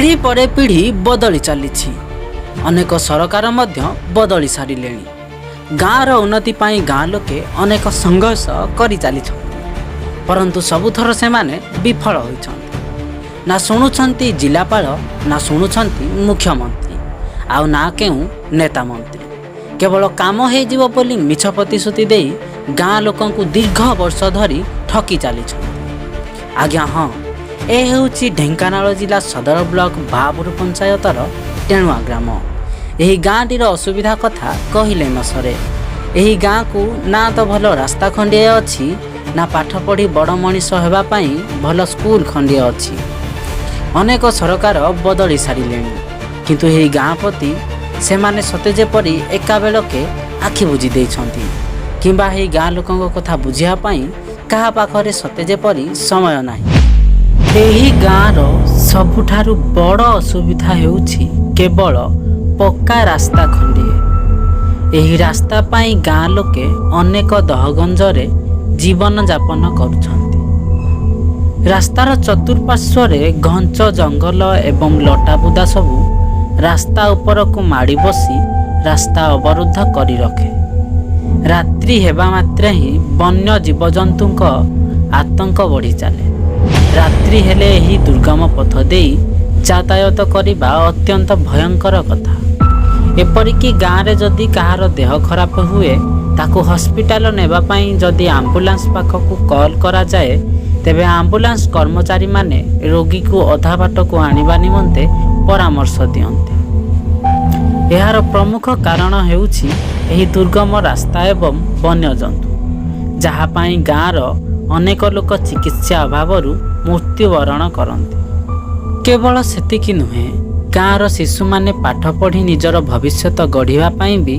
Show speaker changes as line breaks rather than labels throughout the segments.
ପିଢ଼ି ପରେ ପିଢ଼ି ବଦଳି ଚାଲିଛି। ଅନେକ ସରକାର ମଧ୍ୟ ବଦଳି ସାରିଲେଣି। ଗାଁର ଉନ୍ନତି ପାଇଁ ଗାଁ ଲୋକେ ଅନେକ ସଂଘର୍ଷ କରି ଚାଲିଛନ୍ତି, ପରନ୍ତୁ ସବୁଥର ସେମାନେ ବିଫଳ ହୋଇଛନ୍ତି। ନା ଶୁଣୁଛନ୍ତି ଜିଲ୍ଲାପାଳ, ନା ଶୁଣୁଛନ୍ତି ମୁଖ୍ୟମନ୍ତ୍ରୀ, ଆଉ ନା କେଉଁ ନେତା ମନ୍ତ୍ରୀ। କେବଳ କାମ ହେଇଯିବ ବୋଲି ମିଛ ପ୍ରତିଶ୍ରୁତି ଦେଇ ଗାଁ ଲୋକଙ୍କୁ ଦୀର୍ଘ ବର୍ଷ ଧରି ଠକି ଚାଲିଛନ୍ତି। ଆଜ୍ଞା ହଁ, ଏ ହେଉଛି ଢେଙ୍କାନାଳ ଜିଲ୍ଲା ସଦର ବ୍ଲକ ବାହାପୁର ପଞ୍ଚାୟତର ଟେଣୁଆ ଗ୍ରାମ। ଏହି ଗାଁଟିର ଅସୁବିଧା କଥା କହିଲେ ନ ସରେ। ଏହି ଗାଁକୁ ନା ତ ଭଲ ରାସ୍ତା ଖଣ୍ଡିଏ ଅଛି, ନା ପାଠ ପଢ଼ି ବଡ଼ ମଣିଷ ହେବା ପାଇଁ ଭଲ ସ୍କୁଲ ଖଣ୍ଡିଏ ଅଛି। ଅନେକ ସରକାର ବଦଳି ସାରିଲେଣି, କିନ୍ତୁ ଏହି ଗାଁ ପ୍ରତି ସେମାନେ ସତେ ଯେପରି ଏକାବେଳକେ ଆଖି ବୁଜି ଦେଇଛନ୍ତି, କିମ୍ବା ଏହି ଗାଁ ଲୋକଙ୍କ କଥା ବୁଝିବା ପାଇଁ କାହା ପାଖରେ ସତେ ଯେପରି ସମୟ ନାହିଁ। ଏହି ଗାଁର ସବୁଠାରୁ ବଡ଼ ଅସୁବିଧା ହେଉଛି କେବଳ ପକ୍କା ରାସ୍ତା ଖଣ୍ଡିଏ। ଏହି ରାସ୍ତା ପାଇଁ ଗାଁ ଲୋକେ ଅନେକ ଦହଗଞ୍ଜରେ ଜୀବନଯାପନ କରୁଛନ୍ତି। ରାସ୍ତାର ଚତୁଃପାର୍ଶ୍ୱରେ ଘଞ୍ଚ ଜଙ୍ଗଲ ଏବଂ ଲଟାବୁଦା ସବୁ ରାସ୍ତା ଉପରକୁ ମାଡ଼ି ବସି ରାସ୍ତା ଅବରୁଦ୍ଧ କରି ରଖେ। ରାତ୍ରି ହେବା ମାତ୍ରେ ହିଁ ବନ୍ୟ ଜୀବଜନ୍ତୁଙ୍କ ଆତଙ୍କ ବଢ଼ି ଚାଲେ। ରାତ୍ରି ହେଲେ ଏହି ଦୁର୍ଗମ ପଥ ଦେଇ ଯାତାୟାତ କରିବା ଅତ୍ୟନ୍ତ ଭୟଙ୍କର କଥା। ଏପରିକି ଗାଁରେ ଯଦି କାହାର ଦେହ ଖରାପ ହୁଏ, ତାକୁ ହସ୍ପିଟାଲ ନେବା ପାଇଁ ଯଦି ଆମ୍ବୁଲାନ୍ସ ପାଖକୁ କଲ୍ କରାଯାଏ, ତେବେ ଆମ୍ବୁଲାନ୍ସ କର୍ମଚାରୀମାନେ ରୋଗୀକୁ ଅଧା ବାଟକୁ ଆଣିବା ନିମନ୍ତେ ପରାମର୍ଶ ଦିଅନ୍ତି। ଏହାର ପ୍ରମୁଖ କାରଣ ହେଉଛି ଏହି ଦୁର୍ଗମ ରାସ୍ତା ଏବଂ ବନ୍ୟଜନ୍ତୁ, ଯାହା ପାଇଁ ଗାଁର ଅନେକ ଲୋକ ଚିକିତ୍ସା ଅଭାବରୁ ମୃତ୍ୟୁବରଣ କରନ୍ତି। କେବଳ ସେତିକି ନୁହେଁ, ଗାଁର ଶିଶୁମାନେ ପାଠ ପଢ଼ି ନିଜର ଭବିଷ୍ୟତ ଗଢ଼ିବା ପାଇଁ ବି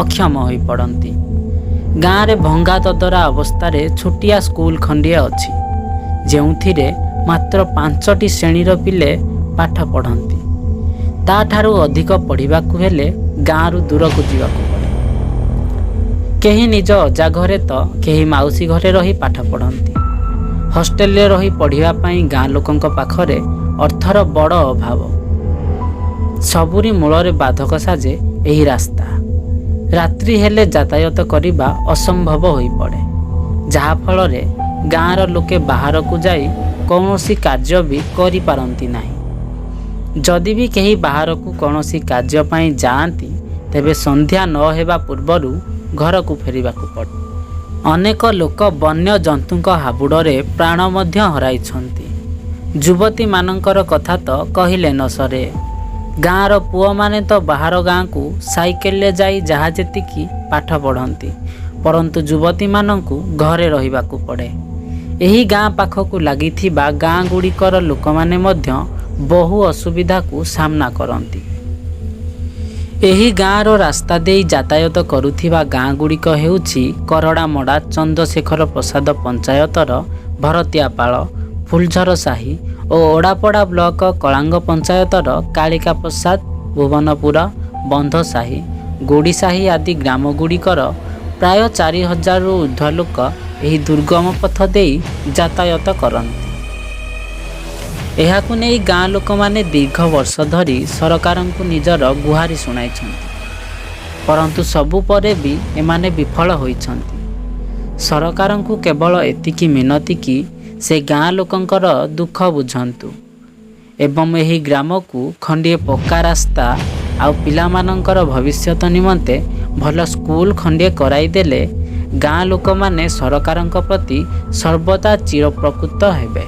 ଅକ୍ଷମ ହୋଇପଡ଼ନ୍ତି। ଗାଁରେ ଭଙ୍ଗା ଦଦରା ଅବସ୍ଥାରେ ଛୋଟିଆ ସ୍କୁଲ ଖଣ୍ଡିଏ ଅଛି, ଯେଉଁଥିରେ ମାତ୍ର ପାଞ୍ଚଟି ଶ୍ରେଣୀର ପିଲେ ପାଠ ପଢ଼ନ୍ତି। ତାଠାରୁ ଅଧିକ ପଢ଼ିବାକୁ ହେଲେ ଗାଁରୁ ଦୂରକୁ ଯିବାକୁ ପଡ଼େ। କେହି ନିଜ ଅଜା ଘରେ ତ କେହି ମାଉସୀ ଘରେ ରହି ପାଠ ପଢ଼ନ୍ତି। ହଷ୍ଟେଲରେ ରହି ପଢ଼ିବା ପାଇଁ ଗାଁ ଲୋକଙ୍କ ପାଖରେ ଅର୍ଥର ବଡ଼ ଅଭାବ। ସବୁରି ମୂଳରେ ବାଧକ ସାଜେ ଏହି ରାସ୍ତା। ରାତ୍ରି ହେଲେ ଯାତାୟାତ କରିବା ଅସମ୍ଭବ ହୋଇପଡ଼େ, ଯାହାଫଳରେ ଗାଁର ଲୋକେ ବାହାରକୁ ଯାଇ କୌଣସି କାର୍ଯ୍ୟ ବି କରିପାରନ୍ତି ନାହିଁ। ଯଦି ବି କେହି ବାହାରକୁ କୌଣସି କାର୍ଯ୍ୟ ପାଇଁ ଯାଆନ୍ତି, ତେବେ ସନ୍ଧ୍ୟା ନ ହେବା ପୂର୍ବରୁ ଘରକୁ ଫେରିବାକୁ ପଡ଼େ। ଅନେକ ଲୋକ ବନ୍ୟ ଜନ୍ତୁଙ୍କ ହାବୁଡ଼ରେ ପ୍ରାଣ ମଧ୍ୟ ହରାଇଛନ୍ତି। ଯୁବତୀମାନଙ୍କର କଥା ତ କହିଲେ ନ ସରେ। ଗାଁର ପୁଅମାନେ ତ ବାହାର ଗାଁକୁ ସାଇକେଲରେ ଯାଇ ଯାହା ଯେତିକି ପାଠ ପଢ଼ନ୍ତି, ପରନ୍ତୁ ଯୁବତୀମାନଙ୍କୁ ଘରେ ରହିବାକୁ ପଡ଼େ। ଏହି ଗାଁ ପାଖକୁ ଲାଗିଥିବା ଗାଁ ଗୁଡ଼ିକର ଲୋକମାନେ ମଧ୍ୟ ବହୁ ଅସୁବିଧାକୁ ସାମ୍ନା କରନ୍ତି। ଏହି ଗାଁର ରାସ୍ତା ଦେଇ ଯାତାୟାତ କରୁଥିବା ଗାଁ ଗୁଡ଼ିକ ହେଉଛି କରଡ଼ାମଡ଼ା, ଚନ୍ଦ୍ରଶେଖର ପ୍ରସାଦ ପଞ୍ଚାୟତର ଭରତିଆପାଳ, ଫୁଲଝର ସାହି ଓ ଓଡ଼ାପଡ଼ା ବ୍ଲକ କଳାଙ୍ଗ ପଞ୍ଚାୟତର କାଳିକା ପ୍ରସାଦ, ଭୁବନପୁର, ବନ୍ଧସାହି, ଗୋଡ଼ିସାହି ଆଦି ଗ୍ରାମଗୁଡ଼ିକର ପ୍ରାୟ 4000ରୁ ଉର୍ଦ୍ଧ୍ୱ ଲୋକ ଏହି ଦୁର୍ଗମ ପଥ ଦେଇ ଯାତାୟାତ କରନ୍ତି। ଏହାକୁ ନେଇ ଗାଁ ଲୋକମାନେ ଦୀର୍ଘ ବର୍ଷ ଧରି ସରକାରଙ୍କୁ ନିଜର ଗୁହାରି ଶୁଣାଇଛନ୍ତି, ପରନ୍ତୁ ସବୁ ପରେ ବି ଏମାନେ ବିଫଳ ହୋଇଛନ୍ତି। ସରକାରଙ୍କୁ କେବଳ ଏତିକି ମିନତି କି ସେ ଗାଁ ଲୋକଙ୍କର ଦୁଃଖ ବୁଝନ୍ତୁ ଏବଂ ଏହି ଗ୍ରାମକୁ ଖଣ୍ଡିଏ ପକ୍କା ରାସ୍ତା ଆଉ ପିଲାମାନଙ୍କର ଭବିଷ୍ୟତ ନିମନ୍ତେ ଭଲ ସ୍କୁଲ ଖଣ୍ଡିଏ କରାଇଦେଲେ ଗାଁ ଲୋକମାନେ ସରକାରଙ୍କ ପ୍ରତି ସର୍ବଦା ଚିରୋପକୃତ ହେବେ।